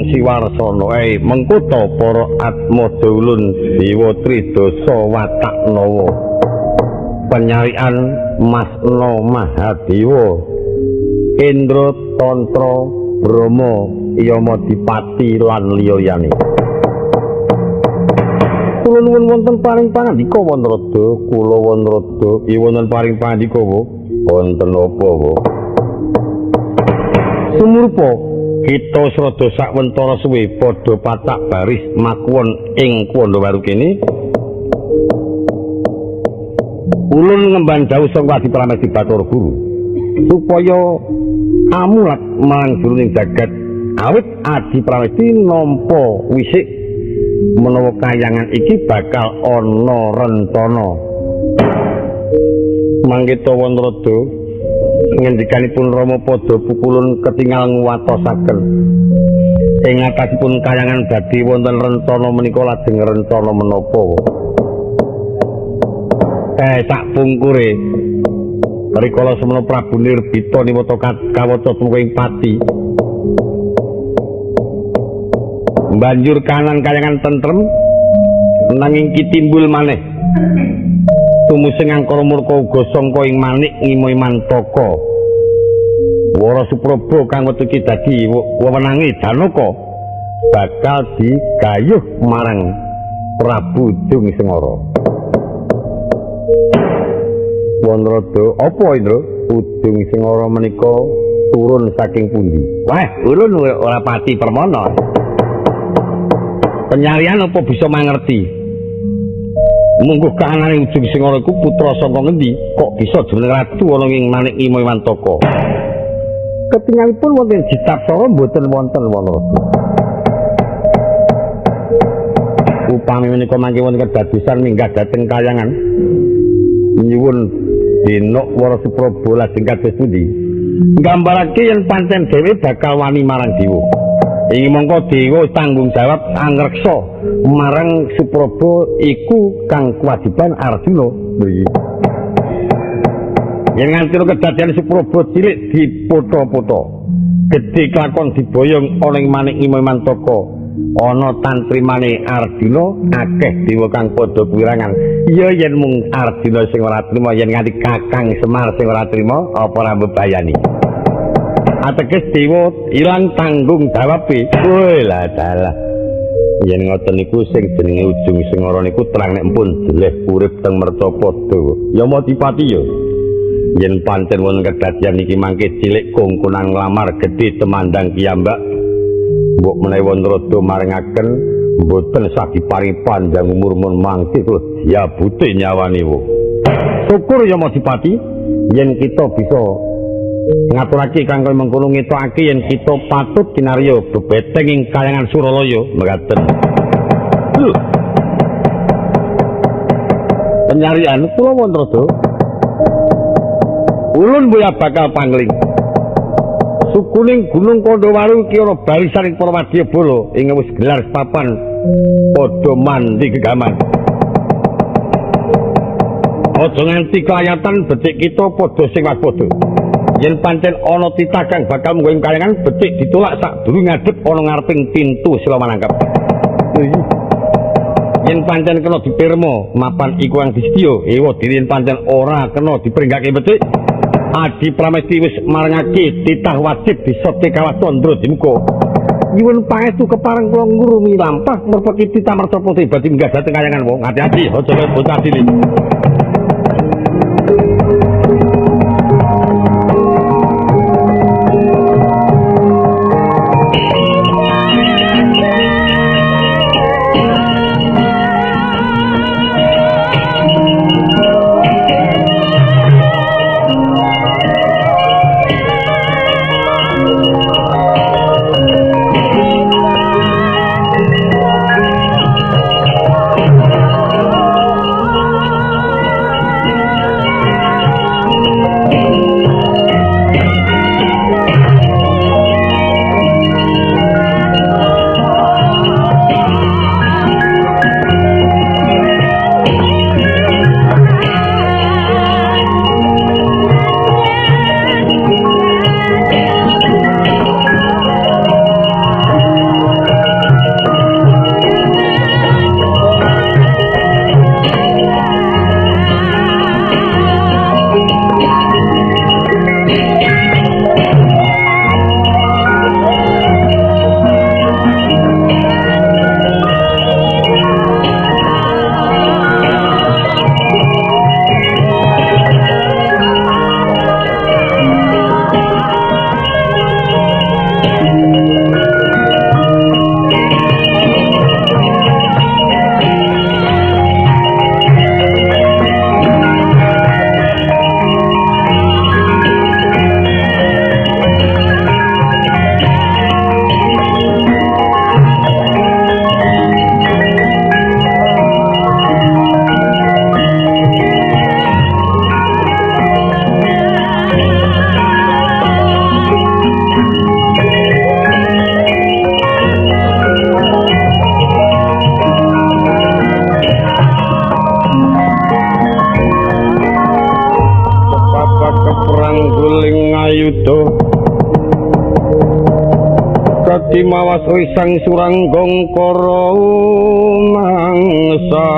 Kakung Siwarsana. Mengko to para atmaja ulun Dewa Tridasa watak nawa. Penyarian Masna Mahadewa Indra Tantra Brahma Yamadipati lan liya-liyane. Kula nuwun wonten paring pangandika Wanrada, kula Wanrada, iya wonten paring pangandika wonten apa wa? Sumrupa kita srada sawentara suwe padha patak baris makuwon ing Kandhawaru kene. Ulun ngemban dawuh sangka Adi Pramesti Bathara Guru supaya amulat marang jroning jagat awit Adi Pramesti nampa wisik menawa kayangan iki bakal ana rencana. Mangkita Wanrada ngendikanipun Rama padha pukulun ketingal nguwatosaken ing atasipun kayangan badhe wonten rencana menika lajeng rencana menapa? Sak pungkure rikala semana Prabu Nirbita niwata kawaca tumeka ing pati. Banjur kanan kayangan tentrem nanging kitimbul maneh. Tumusing angkara murka uga sangka ing manik ngimoi mantaka. Wara Supraba kang wektu iki dadi wewenange Janaka bakal digayuh marang Prabu Ujung Sengara. Wanrada, apa Indra? Ujung Sengara menika turun saking pundi? Wah, ulun ora pati permana. Penyarian apa bisa mangerti? Mungguh kahanane Ujung Sengara iku putra saka ngendi? Kok bisa jeneng ratu ana ing Manik Ngima Wantaka? Ketingalipun wonten Jitapsara mboten wonten Wanrada. Upami menika mangke wonten kedadosan minggah dhateng kayangan nyuwun denok Wara Supraba lajeng kados pundi? Nggambarake yen pancen dhewe bakal wani marang dewa. Ing mongko dewa tanggung jawab angreksa marang Supraba iku kang kewajiban Arjuna. Yen nganti kedadian Supraba cilik dipotha-potha, gedhe kelakon diboyong ana ing Manik Ngima Mantaka, ana tantrimane Arjuna akeh dewa kang padha kuwirangan. Iya yen mung Arjuna sing ora trima, yen nganti Kakang Semar sing ora trima, apa ora mbebayani? Ateges dewa ilang tanggung jawabe. Woi lah dalah. Yen ngoten niku sing jenenge Ujung Sengara niku terang nek pun jeleh urip teng Mercapada. Ya Madipati ya. Yen pancen wonten kedadian iki mangke cilik kongkonan nglamar gedhe temandang piyambak. Mbok menawi Wanrada marengaken mboten sah diparingi panjang umur mun mangke kula diabute nyawane wo. Syukur ya Madipati yen kita bisa ngaturake kang kaya mengkono ngetokake yen kita patut kinarya bebeteng ing kayangan Suralaya mekaten. Penyarian kula Wanrada. Ulun boya bakal pangling. Sukuning Gunung Kandhawaru iki ana barisan ing para wadyabala ing wis gelar papan padha mandi gegaman. Aja nganti klayatan becik kita padha sing waspada. Yen pancen ana titah kang bakal munggo ing kayangan becik ditolak sadurunge ngadep ana ngareping pintu sila manangkep. Yen pancen kena dipirma mapan iku kang disedya, ewa dene yen pancen ora kena dipringgake becik, Adi Pramesti wis marangake titah wajib disate kawah candra dimuka. Nyuwun pangestu kepareng kula ngrumi lampah merpeki titah mertapa badhe minggah dhateng kayangan wong. Ati-ati aja kaya bocah cilik. Mawas risang suranggong kara mangsa.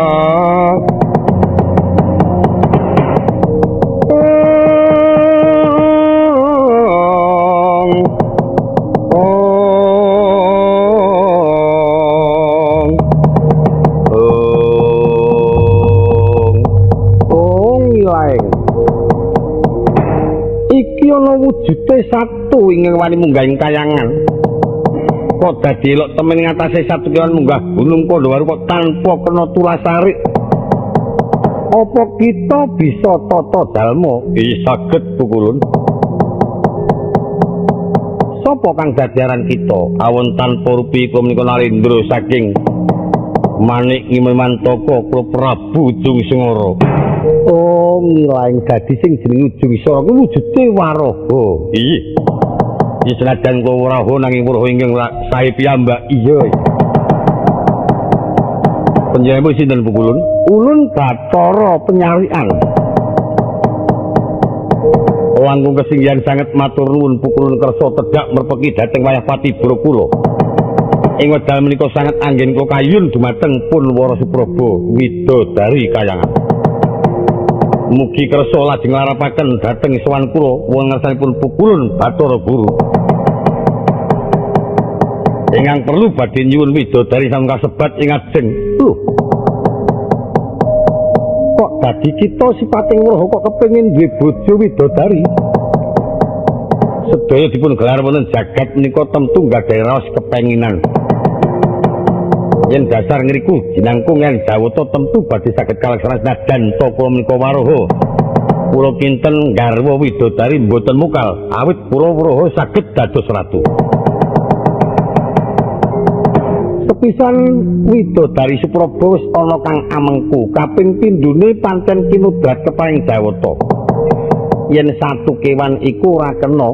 Iki ana wujude satu ingkang wani munggah ing kayangan. Kok dadi elok temen ing atase satu kewan munggah gunung Pandhawaru kok tanpa kena tulasarik. Apa kita bisa tata dalma? Saged pukulun. Sapa kang dadi aran kita? Awon tanpa rupi kula menika Narendra saking Manik Ngimantaka kula Prabu Ujung Sengara. Oh, ngilang dadi sing jenenge Ujung Sengara kuwi wujude Waraha. Iya. Ya senajan kula waraha nanging waraha ingkang sae piyambak. Iya. Panjenengan sinten pukulun? Ulun Bathara Penyarikan. Langkung kesinggihan sanget matur nuwun pukulun kersa tegak merpeki dhateng wayah pati kula. Ing wekdal menika sanget anggen kula kayun dumateng pun Wara Supraba widodari kayangan. Mugi kersa lajeng nglarapaken dhateng sowan kula wonten ngarsanipun pukulun Bathara Guru. Ingkang perlu badhe nyuwun widodari sampun kasebat ing ajeng. Lho. Kok dadi kita sipating weruh kok kepengin duwe bojo widodari? Sedaya dipun gelar wonten jagat menika tentu nggadahi raos kepenginan. Yen dasar ngriku jinangkung yen jawata tentu badhe saged kalaksanan senajan ta kula menika waroha. Kula kinten garwa widodari mboten mukal, awit kula weruh saged dados ratu. Sepisan widodari Supraba wis ana kang amengku, kaping pindhone pancen kinudrat keparing jawata. Yen satu kewan iku ora kena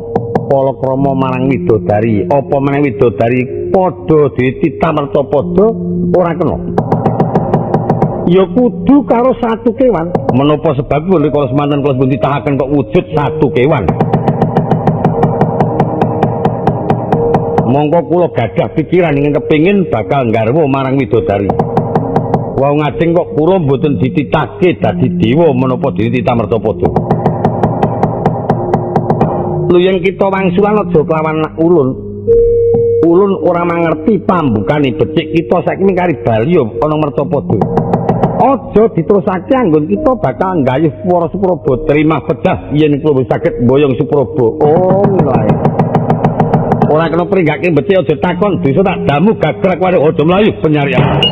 palakrama marang widodari, apa meneh widodari padha dititah mercapada ora kena. Ya kudu karo satu kewan. Menapa sebabipun kala semanten kula pun titahaken kok wujud satu kewan? Mongko kula gadah pikiran ingkang kepengin bakal nggarwa marang widodari. Wau ngajeng kok kula mboten dititahke dadi dewa menapa dititah mercapada. Lho yen kita wangsulan aja kelawan ulun. Ulun ora mangerti pambukane becik kita saiki mingkari bali ana mercapada. Aja diterusake anggon kita bakal nggayuh Wara Supraba terima bedah yen kula saged mboyong Supraba. Oh, ngono. Ora kena pringgake becik aja takon dosa tak damu gagrak wae aja mlayu penyarian.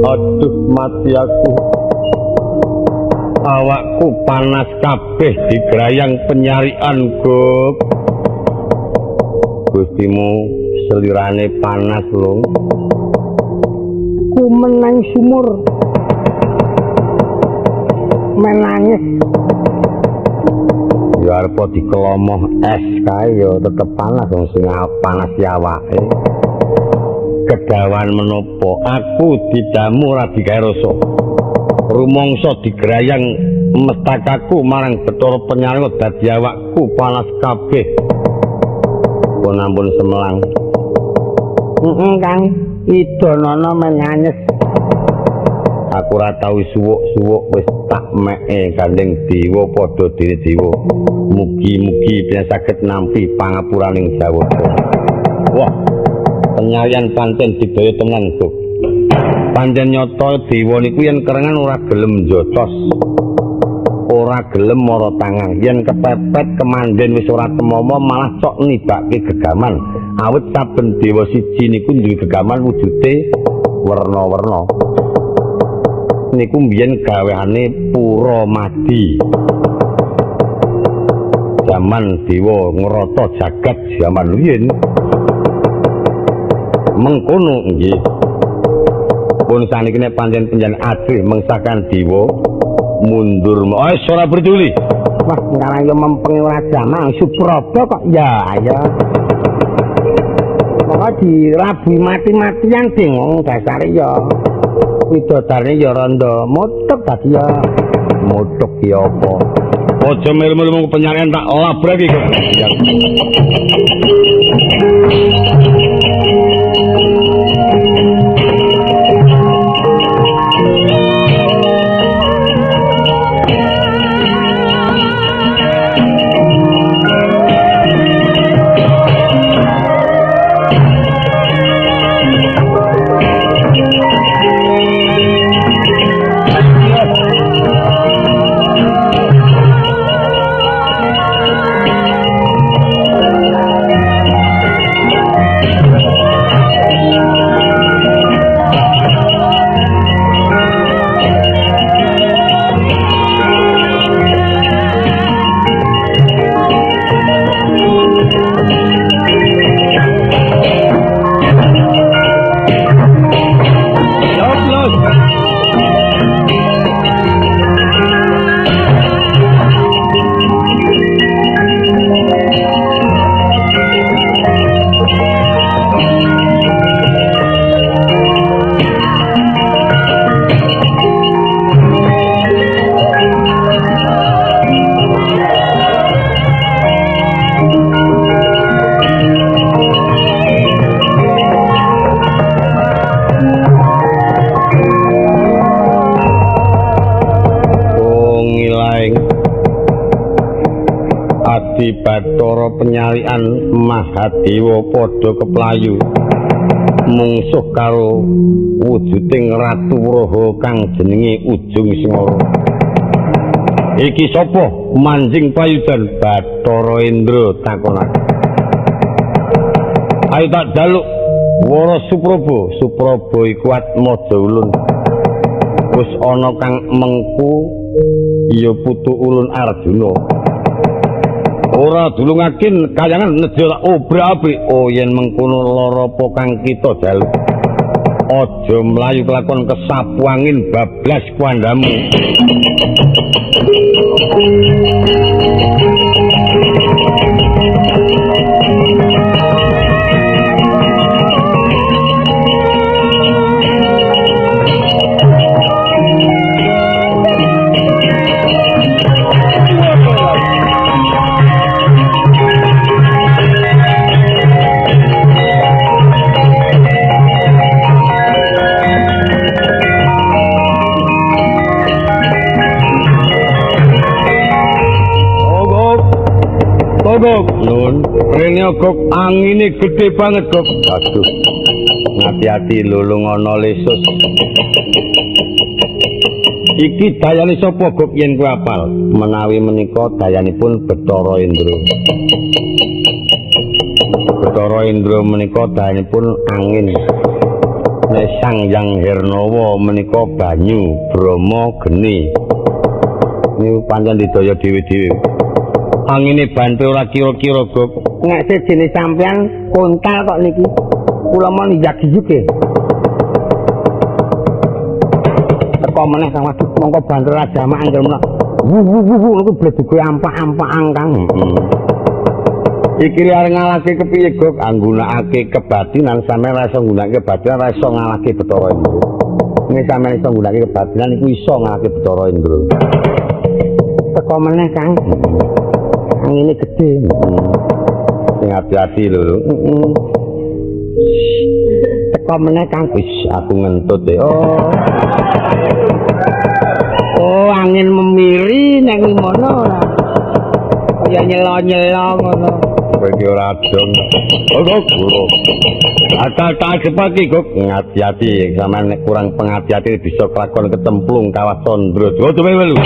Aduh mati aku. Awakku panas kabeh digrayang penyarian, Gop. Gustimu selirane panas lho. Ku menang sumur. Menangis. Ya arep dikelomoh es kae ya tetep panas wong sing panas ya awake. Kedawan menapa aku didamu ora digawe rasa. Rumangsa digrayang mestakaku marang Bathara Penyarwa dadi awakku panas kabeh. Pun ampun semelang. Heeh, Kang. Idonana menanyes. Aku ora tau suwuk-suwuk wis tak meke gandeng dewa padha dene dewa. Mugi-mugi bisa saged nampi pangapuraning Jawata. Wah, penyalian pancen didaya tenan, Gok. Pancen nyata dewa niku yen kerengan ora gelem njocos. Ora gelem mara tangan. Yen kepepet kemanden wis ora temama malah cok nibake gegaman. Awit saben dewa siji niku duwe gegaman wujude werna-werna. Niku mbiyen gaweane Puramadi. Zaman dewa ngrata jagat zaman riyin. Mengkono nggih. Pun saniki nek pancen panjenengan ajrih mengsakan dewa mundur. Oh, ora peduli. Wah, ngarang yo mempengi ora jaman Supraba kok. Ya, ayo. Pokoke dirabi mati-matian ding wong dasare ya. Widodarane ya randa mutuk dadi ya. Mutuk ya apa? Aja melu-melu penyarian tak labrak iki kok. Bathara penyalian Mahadewa padha keplayu mungsuh karo wujuding Ratu Wraha kang jenenge Ujung Sengara. Iki sapa manjing payudan Bathara Indra takonake. Ayo tak jaluk Wara Supraba. Supraba iku atmaja ulun. Wis ana kang mengku ya putu ulun Arjuna. Ora dulungaken kayangan nejo tak obrak-abrik. Oh yen mengkono lara apa kang kita jaluk. Aja mlayu kelakon kesapu angin bablas kuandamu. Gok, nun, rene gok angine gede banget gok. Aduh. Ngati-ati lulung ana lesus. Iki dayane sapa gok yen kowe apal? Menawi menika dayanipun Bathara Indra. Bathara Indra menika dayanipun angin. Nek Sang Hyang Hernawa menika banyu, Brahma geni. Niku pancen didaya dhewe-dhewe. Angine bantu ora kira-kira gok. Nek sejene sampean kontal kok niki. Kula mon yag-yug e. Teko meneh Kang waduh mongko bantu ra jamak angger meneh. Wu wu wu niku bleduge ampak-ampakan Kang. Iki arep ngalahke kepiye gok? Anggunakake kebatinan sampean ra iso nggunakake kebatinan ra iso ngalahke Bathara Indra. Nek sampean iso nggunakake kebatinan iku iso ngalahke Bathara Indra. Teko meneh Kang. Angine gede. Sing hati-hati lho. Teko Teko meneh Kang. Wis aku ngentut e. Oh. Oh, angin memiri nang ngono ora. Kaya nyelo-nyelo ngono. Kowe iki ora dong. Oh, guru. Akal tak cepati kok ngati-ati sampean nek kurang pengati-ati bisa kelakon kecemplung kawah condro. Oh, coba lho.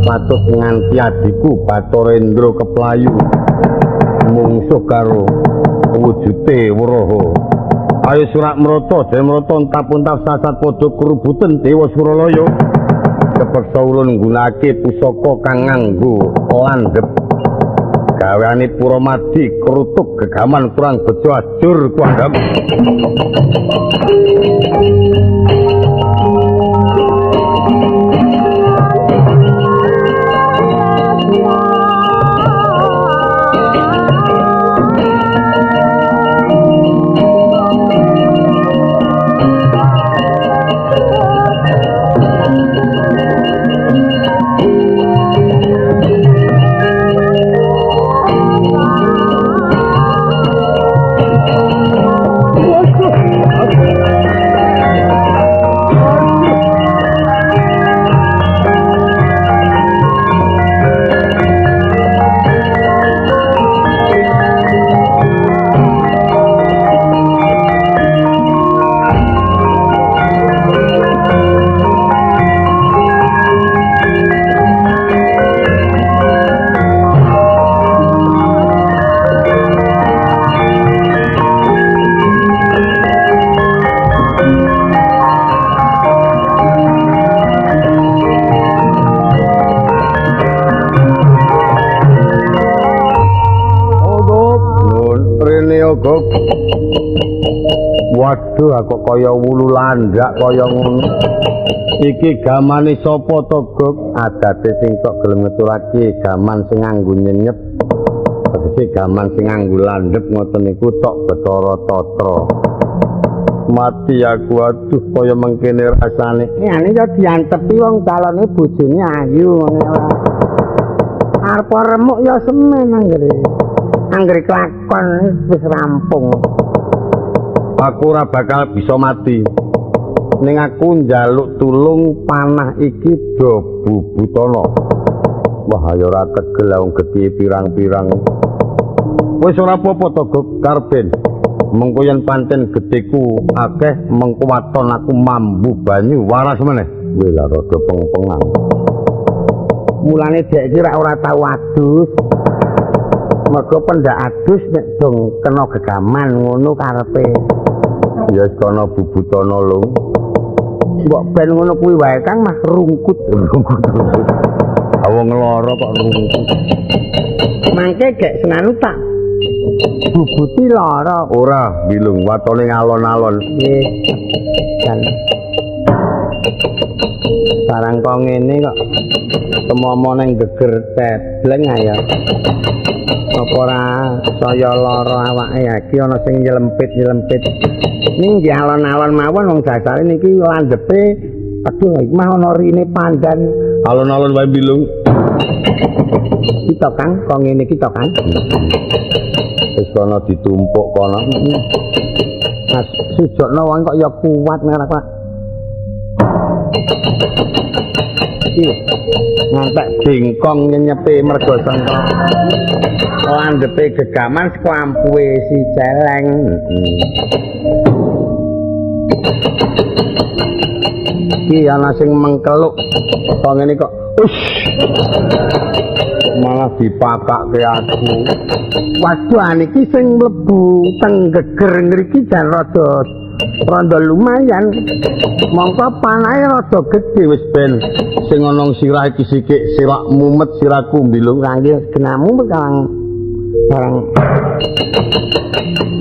Patut nganti adikku Bathara Indra keplayu mungsuh karo wujude Wraha. Ayo surak mrata, dene mrata entap-entap sasat padha kerubuten Dewa Suralaya. Kepeksa ulun nggunakake pusaka kang nganggo landhep. Gaweane Puramadi krutuk gegaman kurang bejo ajur kuandhap. Waduh, aku kaya wulu landak kaya ngono. Iki gamane sapa to, Gok? Adate sing tok gelem ngeturake gaman sing nganggo nyenyep. Tegese gaman sing nganggo landhep ngoten niku tok Bathara Tatra. Mati aku, aduh kaya mengkene rasane. Ngene ya diantepi wong calone bojone ayu ngene ora. Arep remuk ya semen anggere. Anggere kelakon wis rampung. Aku ora bakal bisa mati. Ning aku njaluk tulung panah iki do bubutana. Wah, ya ora tegel wong gedhe pirang-pirang. Wis ora apa-apa to, Gok Karben. Mengko yen pancen gedheku akeh mengko waton aku mambu banyu waras meneh. Wih lah rada peng-pengan. Mulane dhek iki ora tau adus. Mergo pendak adus nek dong kena gegaman ngono karepe. Ya wis kono bubutana lung. Mbok ben ngono kuwi wae Kang mah rungkut rungkut rungkut. Wong lara kok rungkut. Mangke gek senanu tak bubuti lara. Ora, bilung watone alon-alon. Nggih. Jan. Barang kok ngene kok temomo ning geger tebleng ayo. Apa ora saya lara awake iki ana sing nyelempit-nyelempit. Ning nggih alon-alon mawon wong dasare niki landhepe aduh iki mah ana rine pandan. Alon-alon wae bilung. Kita Kang, kok ngene iki to Kang. Wis kono ditumpuk kono. Mas sujokno wong kok ya kuat nek Pak. Iki ngantek bengkong nyenyepe mergo sangka landhepe gegaman saka ampuhe si celeng. Iki ana sing mengkeluk kok ngene kok ush malah dipakake aku. Waduh, niki sing mlebu teng geger ngriki jan rada Rondo lumayan. Mongko panahe rada gedhe wis ben sing ana sirah iki sikik sirak mumet siraku mbilung kangge genamu kang barang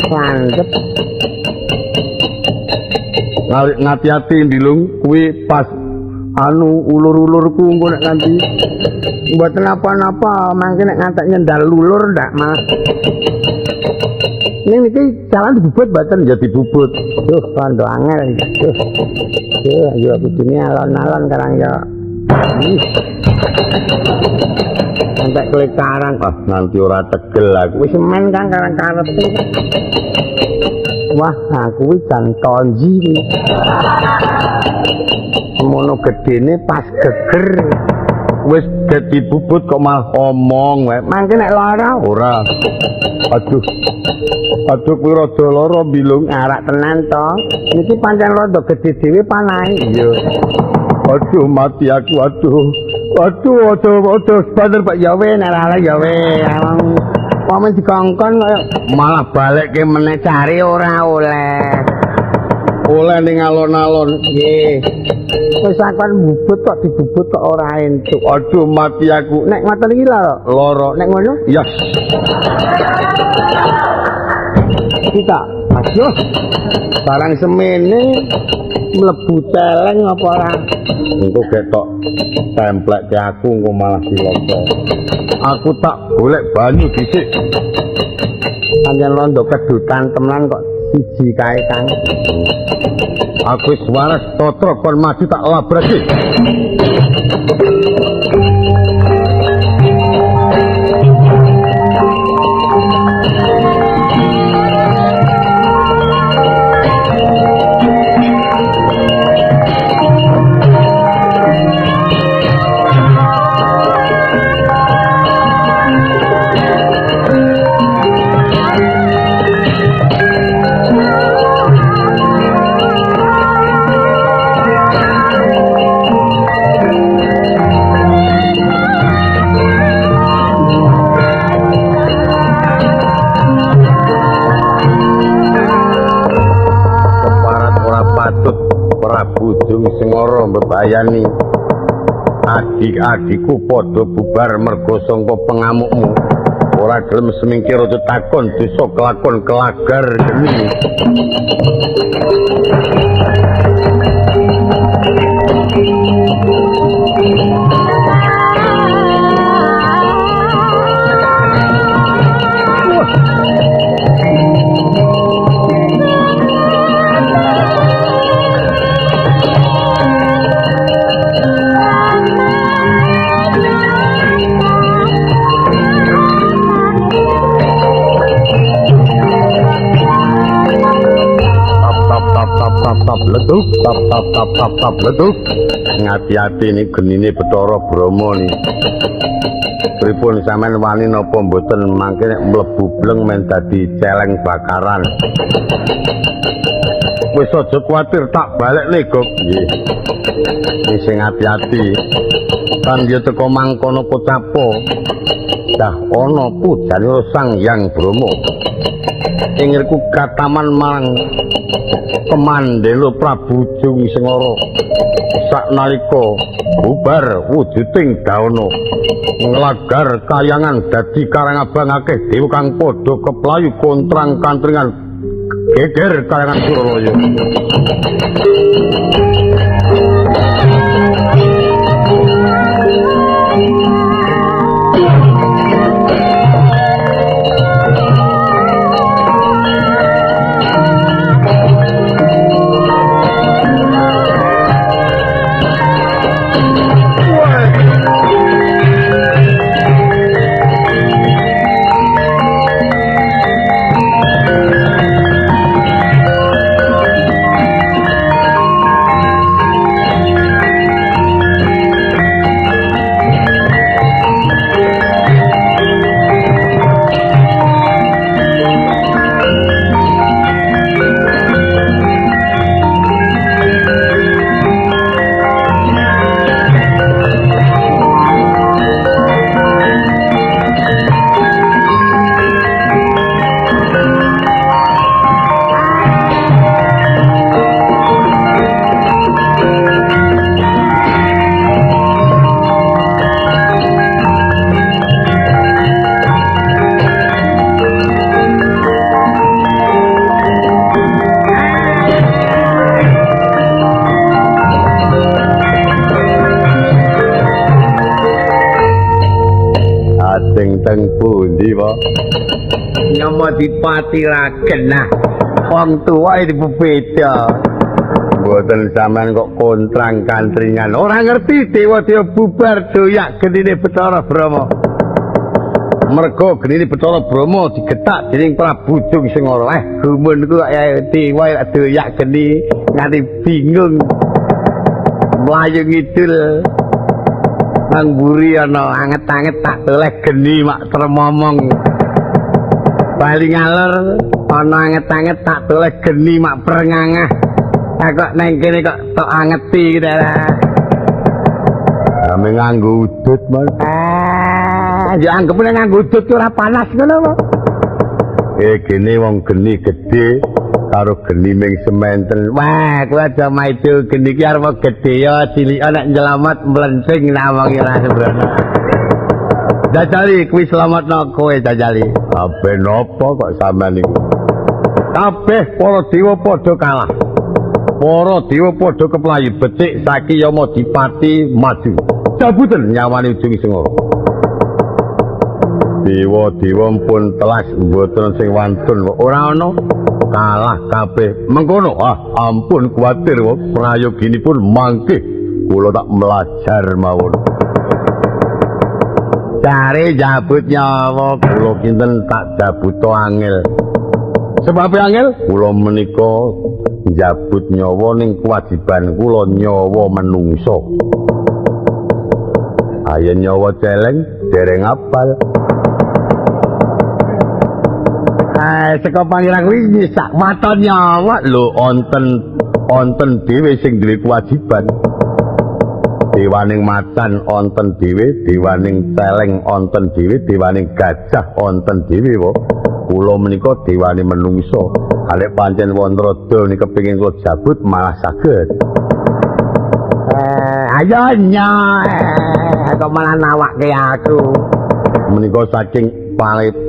landhep. Ngati-ati ndilung kuwi pas anu ulur-ulurku engko nek nganti mboten napa-napa mangke nek ngantek nyendal lulur ndak malah. Ning niki jalan dibubut mboten ya dibubut. Duh rondo angel. Duh. Duh ya kudune alon-alon karang ya. Sampai kelekaran ah nanti ora tegel aku. Wis men Kang karang karepe. Wah, aku wis jan tonji. Semono gedene pas geger. Wis dadi bubut kok malah omong wae. Mangke nek lara ora. Aduh. Aduh kuwi rada lara mbilung arak tenan to. Niki pancen rada gedhe dhewe panahe. Iya. Aduh mati aku aduh. Aduh aduh aduh banter Pak ya we nek ora ya we. Wong dikongkon kaya malah balekke meneh cari ora oleh. Oleh ning alon-alon. Nggih. Wis akon bubut kok dibubut kok ora entuk. Aduh mati aku. Nek ngoten iki lho lara. Nek ngono? Iya. Kita aduh. Barang semene mlebu celeng apa ora? Engko getok templekke aku engko malah cilaka. Aku tak golek banyu dhisik. Pancen rondo kedutan temenan kok siji kae Kang. Aku wis waras tatra kon maju tak labraki. Sengara mbebayani adik-adikku padha bubar merga sangka pengamukmu ora gelem semingkir aja takon dosa kelakon kelagar geni. Leduk tap tap tap tap tap leduk. Ngati-ati ini genine Bathara Brahma ni. Pripun sampean wani napa mboten mangke nek mlebu bleng men dadi celeng bakaran. Wis aja kuwatir tak balekne, Gok. Nggih. Wis sing ati-ati. Kan ya teko mangkono kocapo. Dah ana pujane Sang Hyang Brahma. Ing ngriku kataman marang Kemandela Prabu Jung Sengara saknalika bubar wujuding dawana nglagar kayangan dadi karangabang akeh dewa kang padha keplayu kontrang kantringan geger kayangan Suralaya. dewa. Nyama dipati ra genah. Wong tuwa iki beda. Mboten sampean kok kontrang kantringan. Ora ngerti dewa-dewa bubar doyak genine Bathara Brahma. Mergo genine Bathara Brahma digetak dening Prabu Jung Sengara. Gumun ku kok dewa doyak geni nganti bingung. Mlayu ngidul. Nang mburi ana anget-anget tak toleh geni mak tremomong. Bali ngalor ana anget-anget tak toleh geni mak prengangah. Kok nang kene kok tok angeti iki ta. Ame nganggo udut, Mas. Ya anggep nek nganggo udut ora panas ngono apa? Gene wong geni gedhe karo geni ming sementen. Wah, kuwi aja maido geni iki arep gedhe ya cilik nek nyelamat mlencing nawang ora sembrono. Jajali kuwi slametno kowe jajali. Abe napa kok sampean niku? Kabeh para dewa padha kalah. Para dewa padha keplayu becik saiki Yama Dipati maju. Cabuten nyawane Ujung Sengara. Dewa-dewa pun telas mboten sing wantun ora ana kalah kabeh. Mengkono, ampun kuwatir prayoginipun mangke kula tak melajar mawon. Cari jabut nyawa kula kinten tak jabuta angel. Sebab angel kula menika njabut nyawa ning kewajiban kula nyawa menungso. Ayo nyawa celeng dereng apal. Saka pangeran kuwi sak waton nyawa lho onten dhewe sing duwe kewajiban. Dewaning macan onten dhewe, dewaning celeng onten dhewe, dewaning gajah onten dhewe wae. Kula menika dewane menungso. Alek pancen wonten rada nika kepengin kula jabut malah saged. Ayo nya, kok malah nawakke aku. Menika saking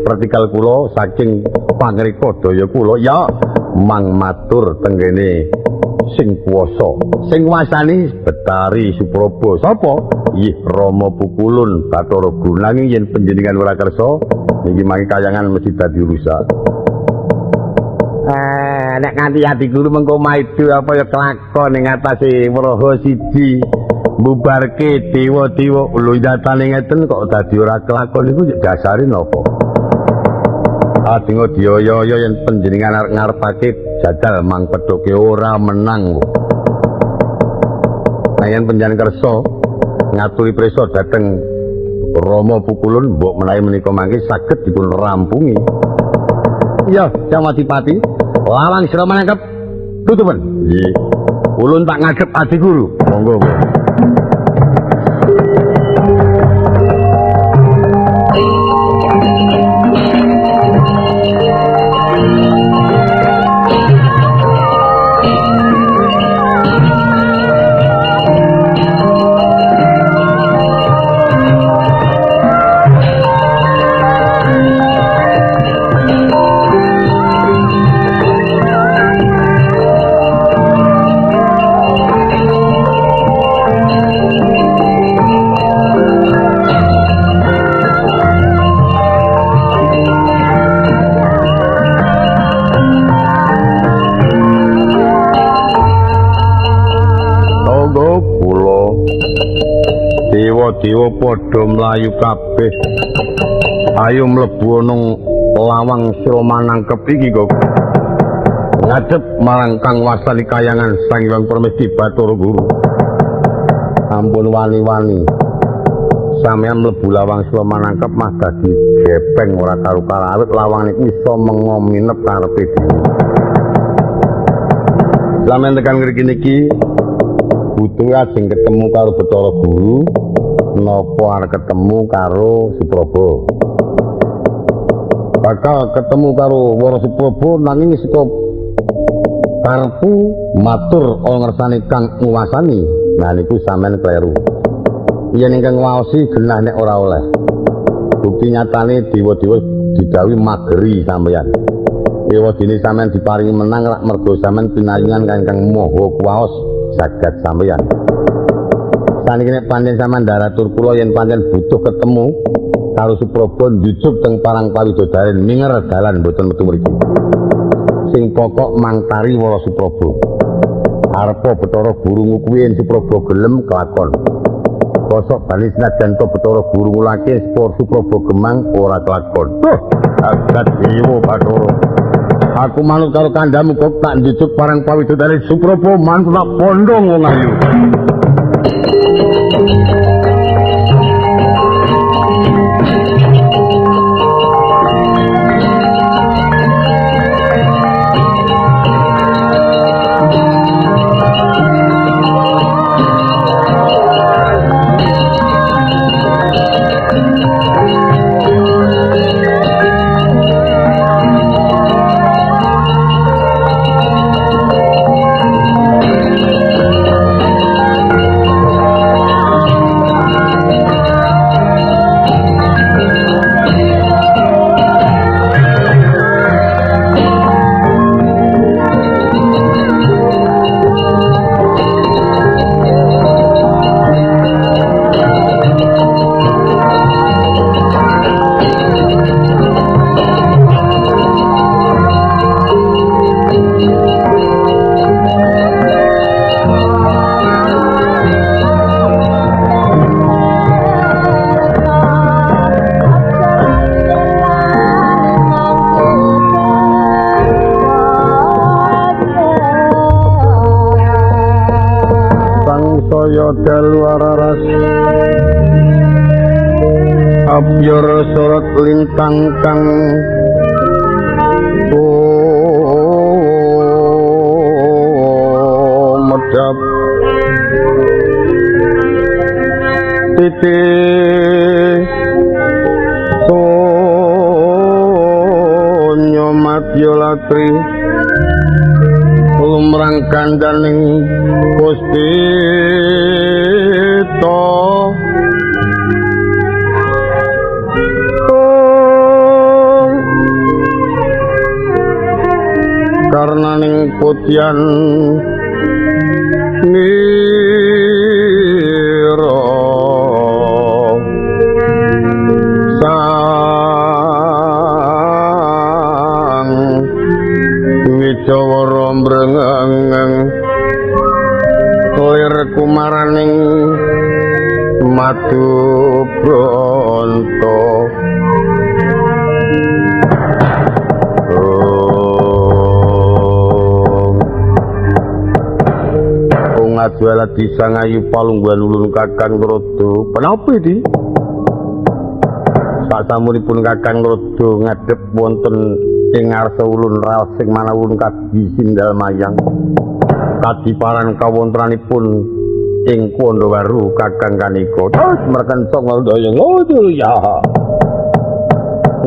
pertikal kula, saking pangrika daya kula ya mang matur tenggene sing kuwasa. Sing kuwasani Betari Supraba. Sapa? Ih Rama Pukulun Bathara Guru. Nanging yen panjenengan ora kersa niki mangke kayangan mesti dadi rusak. Nek nganti ati guru mengko maido apa ya kelakon ing atase wraha siji mbubarke dewa-dewa. Lho nyatane ngeten kok dadi ora kelakon niku dasare napa? Adinga diyaya yen panjenengan arep ngarepake jajal mang pedhoke ora menang. Nah yen panjenengan kersa ngaturi prisa dhateng Rama Pukulun mbok menawi menika mangke saged dipun rampungi. Iya, Jamadipati, lawang sira manangkep tutupen. Nggih. Ulun tak ngadhep adi guru. Monggo. Dewa-dewa padha mlayu kabeh. Ayo mlebu ana lawang sira manangkep iki kok. Ngadep marang Kang Wasani kayangan Sang Hyang Permesti Bathara Guru. Ampun wani-wani. Sampeyan mlebu lawang sira manangkep mah dadi gepeng ora karu-karu. Lawang niku iso mengo minep karepe dhewe. Sampeyan tekan ngriki niki butuh ajeng ketemu karo Bathara Guru. Napa arep ketemu karo Supraba? Bakal ketemu karo Wara Supraba nanging saka karepku matur ana ngersane Kang nguwasani. Nah niku sampean kleru. Yen ingkang nguwaosi genah nek ora oleh. Bukti nyatane dewa-dewa didhawuhi mageri sampeyan. Ewadene sampeyan diparingi menang rak mergo sampeyan pinayungan kang maha kuwaos jagat sampeyan. Saniki nek pancen sampeyan ndaratur kula yen pancen butuh ketemu Karo Supraba njujuk teng Parang Pawidodaren minger dalan mboten metu mriku. Sing pokok mangtari Wara Supraba. Arepa Bathara Guru kuwi yen Supraba gelem kelakon. Kosok bali senajan to Bathara Guru ngulake sepur Supraba gemang ora kelakon. Duh, jagat dewa Bathara. Aku manut karo kandhamu kok tak njujuk Parang Pawidodaren Supraba manut tak pondhong wong ayu. Dalu araras abyor sorot lintang kang medhap titik sonyo madya latri lumrang kandaning puspita karnaning putyan nira sang wijawara mrengeng lir kumaraning madu bronto. Ngajuala disangayu palungguhan ulun Kakang Ngrodo. Penapa iki? Sasampunipun Kakang Ngrodo ngadhep wonten ing ngarsa ulun raos sing manah ulun kadi sindal mayang. Kadiparan kawontenanipun ing Kandhawaru Kakang kanika. Terus merkencong ndaya ngono ya.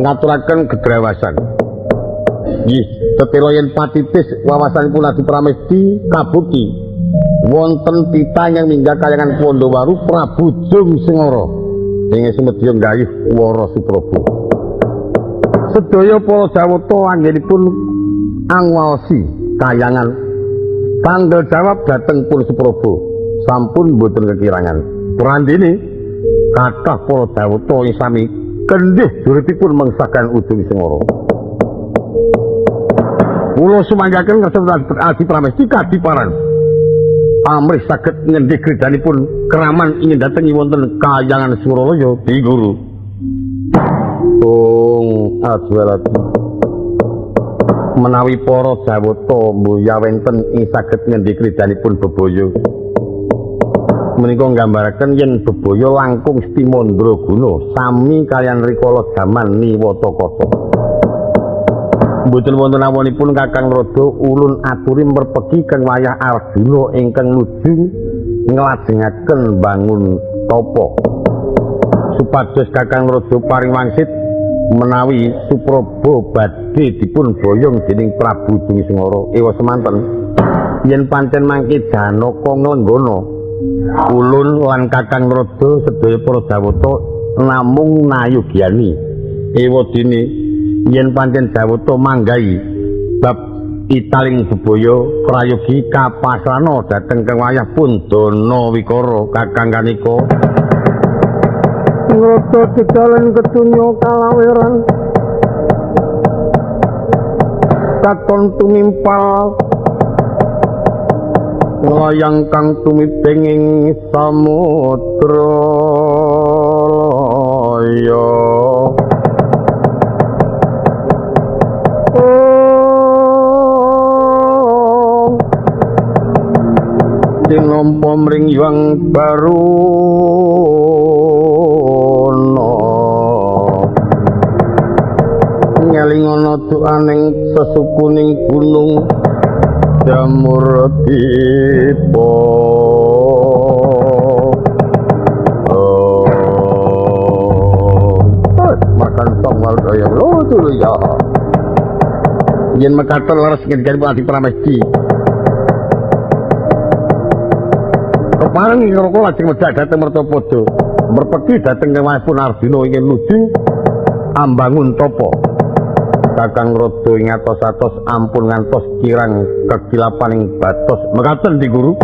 Ngaturaken gedrawasan. Nggih, tetela yen patitis wawasanipun Adi Pramesti kabukti wonten titah yang minggah kayangan Kandhawaru Prabu Jung Sengara ing sumedya nggayuh Wara Supraba. Sedaya para Jawata anggenipun angwaosi kayangan tanggal jawab dhateng pun Supraba sampun boten kekirangan. Prandene kathah para Jawata ing sami kendih juritipun mengsakan Ujung Sengara. Kula sumanggaken ngertos Adi Pramesti kadiparan pamrih saged ngendih grijanipun keraman ingin datengi wonten kayangan Suralaya di guru. Tung adwalati menawi para Jawata mbuya wenten ing saged ngendih grijanipun bebaya. Menika nggambaraken yen bebaya langkung stimandraguna sami kaliyan rikala jaman Niwata-kata. Mboten wonten awonipun Kakang Ngrodo ulun aturi merpeki keng wayah Arjuna ingkang nuju nglajengaken bangun tapa. Supados Kakang Ngrodo paring wangsit menawi Supraba badhe dipun boyong dening Prabu Jung Sengara. Ewa semanten yen pancen mangke Janaka nglenggana ulun lan Kakang Ngrodo sedaya para Jawata namung nayogiyani. Ewa dene yen pancen Jawata manggahi bab italing bebaya prayogi kapasrana dhateng kang wayah pun dana wikara Kakang kanika. Ngrada dedalen kedunya kalaweran katon tumimpal nglayang kang tumibeng ing samudra laya. Tinampa mring Hyang Baruna ngelingana doaning sesukuning gunung Jamur Dipa. Makan song waldaya lucu ya. Yen mekaten leres ngendikane Adi Pramesti. Kepareng ing Raka lajeng medhak dhateng Mertapada. Merpeki dhateng kemawon Arjuna ingkang nuju ambangun tapa. Kakang Rada ing atos-atos ampun ngantos kirang kekilapaning batos. Mekaten Di Guru.